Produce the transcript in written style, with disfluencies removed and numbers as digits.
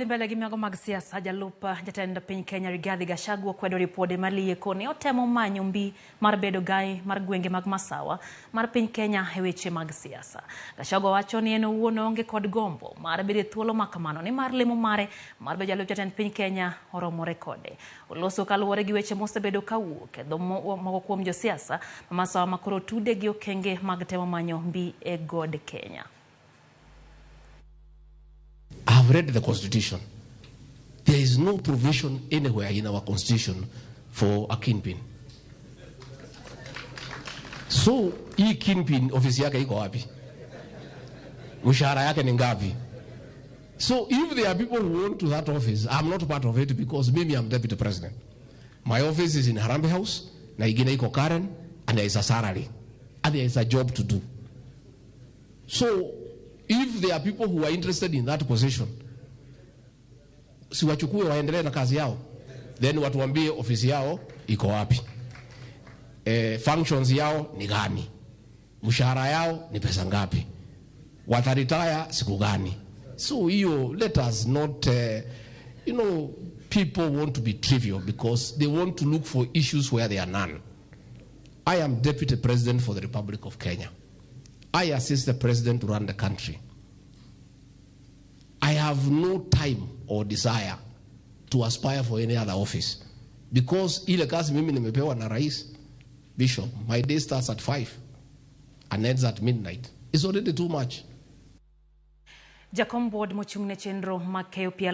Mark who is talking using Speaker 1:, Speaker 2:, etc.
Speaker 1: Kwadhi mbele gi mago mag siasa, jalup jatend piny Kenya Rigathi Gachagua okwedo ripode malieko ni otemo manyo mbi mar bedo gai mar gwenge mag Masawa mar piny Kenya e weche mag siasa. Gachagua wacho ni en owuon oonge kod gombo mar bedo e thuolo ma kamano nimar lemo mare mar bedo jalup jatend piny Kenya oromore kode. Oloso kaluwore gi weche mosebedo kawuok e dho moko kuom josiasa ma Masawa ma koro tude gi okenge mag temo manyo mbi e god Kenya.
Speaker 2: I have read the constitution. There is no provision anywhere in our constitution for a kingpin. So hii kingpin ofisi yake iko wapi? Mshahara yake ni ngapi? So if there are people who want to that office, I'm not part of it because mimi I'm deputy president. My office is in Harambee House, na ingine iko Karen, and there is a salary, and there is a job to do. So if there are people who are interested in that position, si wachukue waendelee na kazi yao, then watuambie ofisi yao iko wapi, functions yao ni gani, mshahara yao ni pesa ngapi, wataretire siku gani. So hiyo, let us not people want to be trivial because they want to look for issues where there are none. I am deputy president for the Republic of Kenya. I assist the president to run the country. I have no time or desire to aspire for any other office because ile kazi mimi nimepewa na rais, Bishop, my day starts at 5 and ends at midnight. It's already too much.
Speaker 1: Jakom board mochung' ne chenro mag keyo pi.